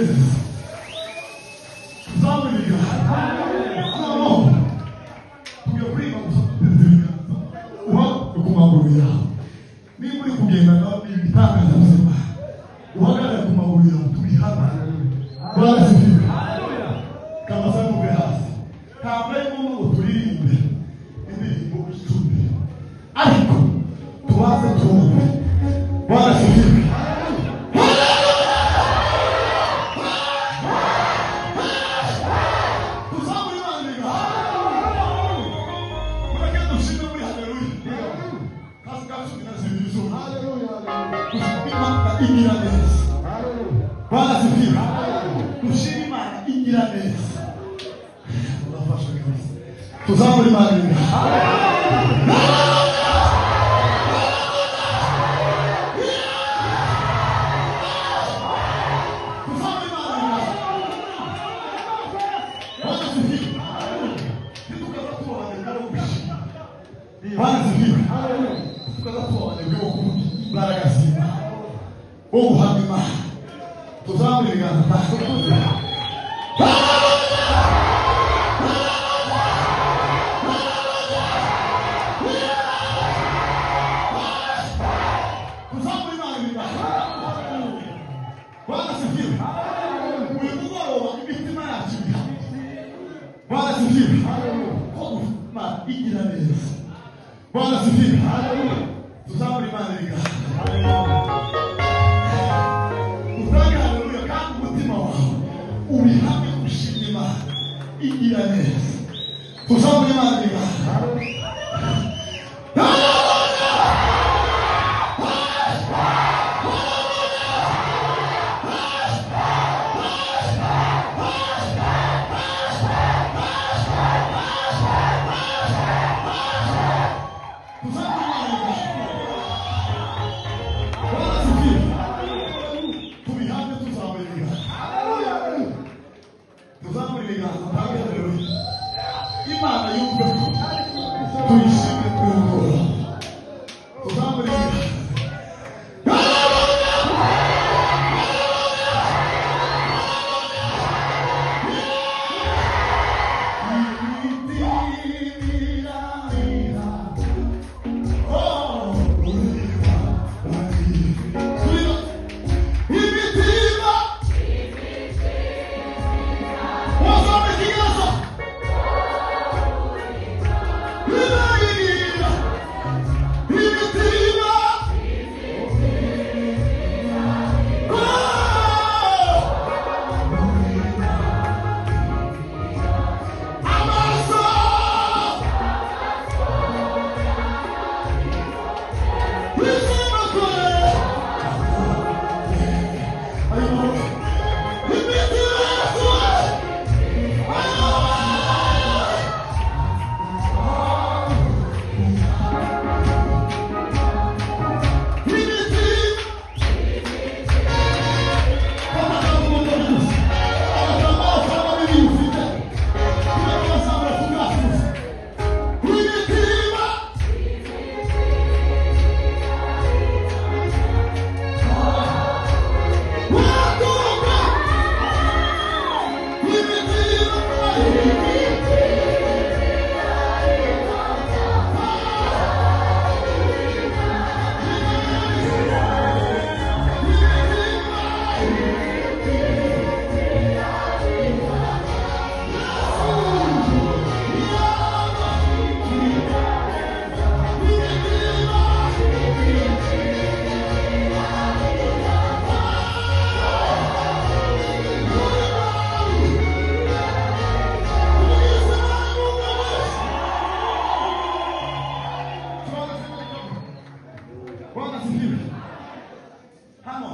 neza. Tuzamure ibiganza. Noneho tugiye kuririmba gusa duteze ibiganza, uhaguruke ku maguru yawe. Niba uri kugenda nawe ni ibitangaza by'Imana, uhagarare ku maguru yawe tubihamye. Bwana asifiwe. Kamasa mugwe hasi. Ntabwo ari ngombwa ngo turirimbe indirimbo 10, ariko tubanze twumve. Bwana asifiwe. Tuzamure Imana ibiganza. Mureke dushime muri haleluya. Kasi ka 12 zuba. Dushime Imana igira neza. Bwana asifiwe. Dushime Imana igira neza. Urafasha kabisa. Tuzamure Imana ibiganza. Tuzamure Imana ibiganza. Bwana asifiwe. Ntitukaza tuba abanebwe bo gushima. Bwana asifiwe. Ntitukaza tuba abanebwe bo kuvuga imbaraga z'Imana, bo guhamya Imana. Tuzamure ibiganza. Tuzamure Imana ibiganza. Bwana asifiwe. Uyu mugoroba imitima yacu ibihamye. Bwana asifiwe. Ko Imana igira neza. Bwana asifiwe. Tuzamure Imana ibiganza. Utange haleluya kandi umutima wawe ubihamye ushimye Imana igira neza. Tuzamure Imana ibiganza. Tuzamure Imana ibiganza. Bwana asifiwe. Tubihamye tuzamure ibiganza. Tuzamure ibiganza, utange haleluya. Imana yumve ko tuyishimire kuri uyu mugoroba. Tuzamure ibiganza. Imitima wazamura ikiganza. Irarira. Imitima. Oh! Amaso. Izina kure. Imitima yacu. Bwana asifiwe. Hano